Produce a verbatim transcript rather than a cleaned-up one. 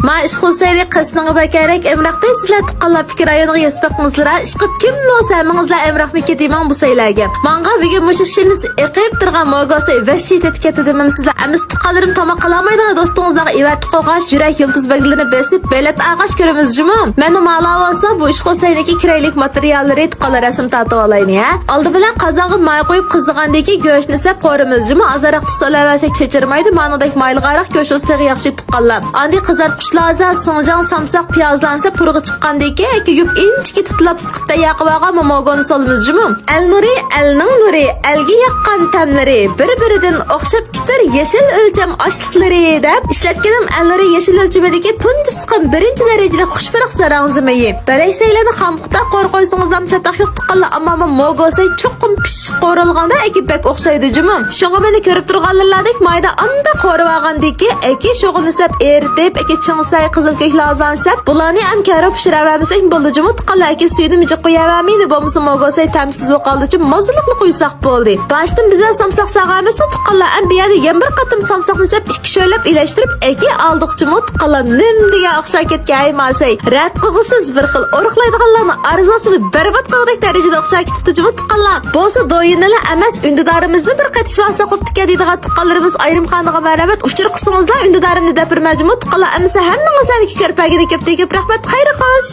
ما ئىشقىلسەيلى قىسنىڭ بەكەرەك ئەمرەقتەي سىزلەر تۇققانلار پىكىر رايونىغا يەس باقمىسىلەر. ئىشقىپ كىم بولسا ھەممىڭىزلەر ئەمرەقمىكى دېمەڭ بۇ سەيلەرگە. ماڭغا بۈگۈن مۇشۇ شىمىس ئېقىپ تۇرغان موگوسەي ۋەھشىي تېتىكەتتە دېمەمسىزلەر. ئەمىسە تۇققانلىرىم تاماق قالالمايدىغان دوستىڭىزلارغا ئېۋەتتى قوغاش يۈرەك يۇلتۇز بەگلىرىنى بېسىپ بېلەت ئاغاش كۆرىمىز جۇمۇ. مەنمۇ مالا بولسا بۇ ئىشقىلسەينىڭكى كىرەيلىك ماتېرىياللىرى تۇققانلار رەسىم تارتىۋالايلى ھە. ئالدى بىلەن قازانغا ماي قويۇپ قىزىغاندىن كېيىن گۆشنى سەپ قورۇمىز جۇمۇ. ئازراق تۇز سېلىۋەرسەك چېچىرمايدۇ. مانىدەك مايلىقراق گۆش بولسا تېخى ياخشى تۇغقانلار. ئاندىن قىزارتقۇچلاردا سىڭجاڭ، سامساق، پىيازلارنى سەپ پۇرىغا چىققاندىن كېيىن ئەكە يۇپ ئىنچىكە تىتىلاپ سىقىپ تەييار قىلىۋالغان موموگوننى سالىمىز جۇمۇ. ئەلنۇرى، ئەلنىڭ نۇرى، ئەلگە ياققان تەملىرى، بىر-بىرىدىن ئوخشاپ كېتەر يېشىل ئۆلچەم ئاشلىقلىرى دەپ ئىشلەتكىنىم ئەلنۇرى يېشىل ئۆلچىمىدىكى تۇنجى سىقىم بىرىنچى دەرىجىلىك خۇشپۇراق زاراڭزىمىيى. بەلەي سەيلەرنى خام قۇتا قورۇ قويسىڭىزلام چاتاق يوق تۇغقانلار، ئەمما موگوسەي چوقۇم پىششىق قورۇلغاندا ئەكە بەك ئوخشايدۇ جۇمۇ. شۇڭا مېنى كۆرۈپ تۇرغانلىرىلاردەك مايدا ئاندا قورۇۋالغاندىن كېيىن ئەكە شوغۇلنى سەپ ئېرىتىپ، ئەكە چىڭسەي، قىزىل كۆك لازان سەپ بۇلارنى ئەم كەرو پىشۇراۋەرمىسەكمۇ بولدى جۇمۇ تۇغقانلار. ئەكە سۈيىنى مىجىق قوياۋەرمەيلى، بولمىسا موگوسەي تەمسىز بولۇپ قالىدۇ جۇمۇ، مازىلىقنى قويساق بولدى. باشتىن بىزلەر سامساق سالغانمىزمۇ تۇغقانلار، ئەم بۇ يەردە يەنە بىر قېتىم سامساقنى سەپ ئىككى شۆلەپ ئىلەشتۈرۈپ ئەكە ئالدۇقچىمۇ تۇغقانلار. نېمە دېگەن ئوخشاپ كەتكەن ھەي ماسەي. رەت قىلغۇسىز بىر خىل ئورۇقلايدىغانلارنىڭ ئارزۇسىنى بەربات قىلغۇدەك دەرىجىدە ئوخشاپ كېتىپتۇ جۇمۇ تۇغقانلار. بولسا دويىنىلا ئەمەس ئۈندىدارىمىزنى بىر قېتىشىۋالسا خوپتىكەن دەيدىغان تۇغقانلىرىمىز ئايرىم خانىغا مەرھەمەت ئۇچۇر قىلسىڭىزلا ئۈندىدارىمنى دەپ بېرىمەن جۇمۇ تۇغقانلار. ئەمىسە ھەممىڭىزلەرنىڭكى كۆرپەگىنى كۆپتىن كۆپ رەھمەت، خەير خوش.